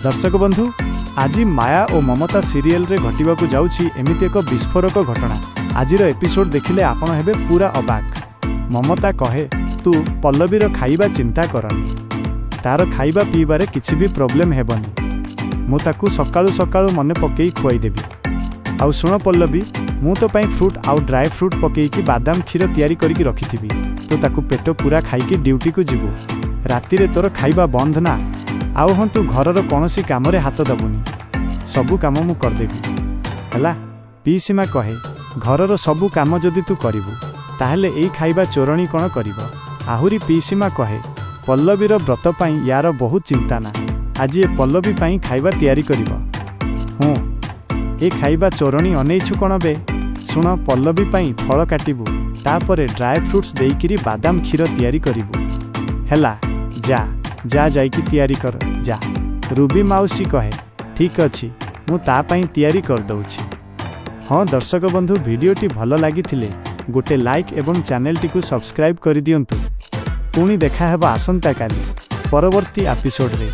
ଦର୍ଶକ ବନ୍ଧୁ, ଆଜି ମାୟା ଓ ମମତା ସିରିଏଲରେ ଘଟିବାକୁ ଯାଉଛି ଏମିତି ଏକ ବିସ୍ଫୋରକ ଘଟଣା। ଆଜିର ଏପିସୋଡ୍ ଦେଖିଲେ ଆପଣ ହେବେ ପୁରା ଅବାକ୍। ମମତା କହେ, ତୁ ପଲ୍ଲବୀର ଖାଇବା ଚିନ୍ତା କରନି। ତାର ଖାଇବା ପିଇବାରେ କିଛି ବି ପ୍ରୋବ୍ଲେମ୍ ହେବନି। ମୁଁ ତାକୁ ସକାଳୁ ସକାଳୁ ମନେ ପକେଇ ଖୁଆଇଦେବି। ଆଉ ଶୁଣ ପଲ୍ଲବୀ, ମୁଁ ତୋ ପାଇଁ ଫ୍ରୁଟ୍ ଆଉ ଡ୍ରାଏ ଫ୍ରୁଟ୍ ପକେଇକି ବାଦାମ କ୍ଷୀର ତିଆରି କରିକି ରଖିଥିବି। ତୁ ତାକୁ ପେଟ ପୂରା ଖାଇକି ଡ୍ୟୁଟିକୁ ଯିବୁ। ରାତିରେ ତୋର ଖାଇବା ବନ୍ଦ ନା। ଆଉ ହଁ, ତୁ ଘରର କୌଣସି କାମରେ ହାତ ଦବୁନି। ସବୁ କାମ ମୁଁ କରିଦେବି, ହେଲା? ପିଇସୀମା କହେ, ଘରର ସବୁ କାମ ଯଦି ତୁ କରିବୁ, ତାହେଲେ ଏଇ ଖାଇବା ଚୋରଣୀ କ'ଣ କରିବ? ଆହୁରି ପିଇସୀମା କହେ, ପଲ୍ଲବୀର ବ୍ରତ ପାଇଁ ୟାର ବହୁତ ଚିନ୍ତା ନା। ଆଜି ଏ ପଲ୍ଲବୀ ପାଇଁ ଖାଇବା ତିଆରି କରିବ। ହୁଁ, ଏ ଖାଇବା ଚୋରଣୀ ଅନେଇଛୁ କ'ଣ ବେ? ଶୁଣ, ପଲ୍ଲବୀ ପାଇଁ ଫଳ କାଟିବୁ, ତାପରେ ଡ୍ରାଏ ଫ୍ରୁଟ୍ସ ଦେଇକିରି ବାଦାମ କ୍ଷୀର ତିଆରି କରିବୁ, ହେଲା? ଯା, ଯା, ଯାଇକି ତିଆରି କର, ଯା। ରୁବି ମାଉସୀ କହେ, ଠିକ୍ ଅଛି, ମୁଁ ତା ପାଇଁ ତିଆରି କରିଦେଉଛି। ହଁ ଦର୍ଶକ ବନ୍ଧୁ, ଭିଡ଼ିଓଟି ଭଲ ଲାଗିଥିଲେ ଗୋଟେ ଲାଇକ୍ ଏବଂ ଚ୍ୟାନେଲଟିକୁ ସବସ୍କ୍ରାଇବ୍ କରିଦିଅନ୍ତୁ। ପୁଣି ଦେଖାହେବ ଆସନ୍ତାକାଲି ପରବର୍ତ୍ତୀ ଏପିସୋଡ଼ରେ।